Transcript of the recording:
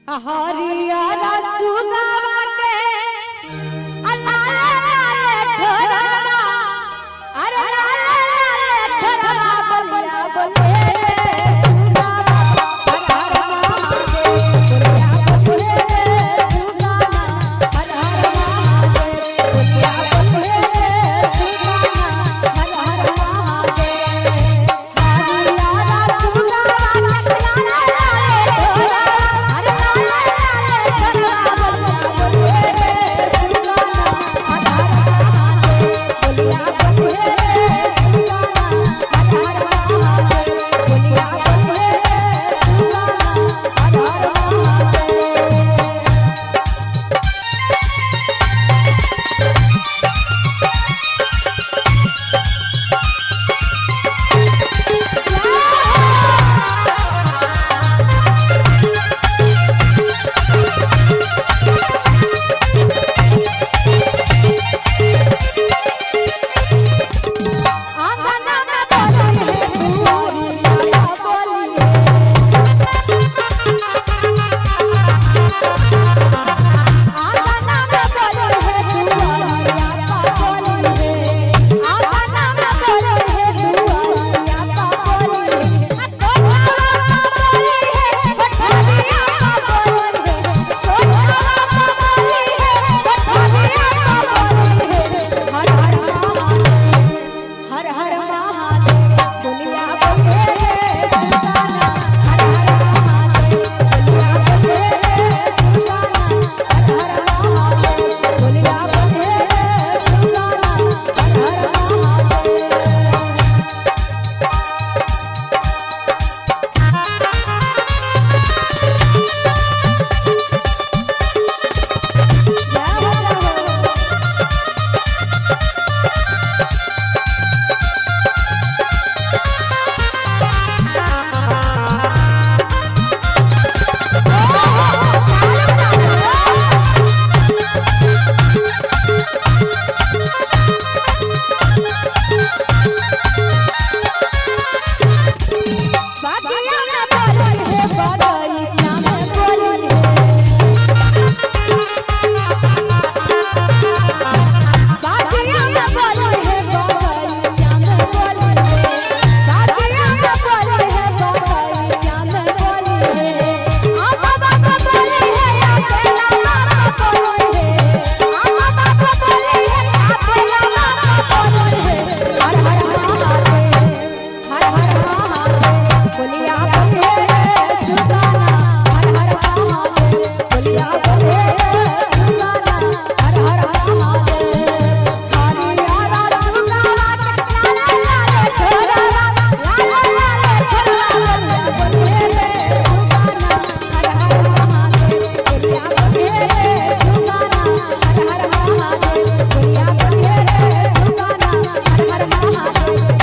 हरियर सुगावा के अल्लाह अरे थरवा बलिया बोले सुगावा हर हर महादेव बलिया बोले सुगाना हर हर महादेव बलिया बोले सुगाना हर हर महादेव हरियर सुगावा हर हर महादेव दुनिया बोले सुल्ताना हर हर महादेव दुनिया बोले सुल्ताना हर हर महादेव दुनिया बोले सुल्ताना हर हर महादेव। जय हो जय हो। बागिया में बोली है बगीचा में बोली है बागिया में बोली है बगीचा में बोली है बागिया में बोली है बगीचा में बोली है आमा बाबा बोली है अकेला बाबा बोली है आमा बाबा बोली है अकेला बाबा बोली है हर हर महादेव हर हर महादेव बोलिया बोले सुल्ताना हर हर महादेव बोलिया बोले सुल्ताना हर हर महादेव हरियर सुल्ताना लाल लाल थोरवा लाल लाल थोरवा बोले सुल्ताना हर हर महादेव बोलिया बोले सुल्ताना हर हर महादेव बोलिया बोले सुल्ताना हर हर महादेव।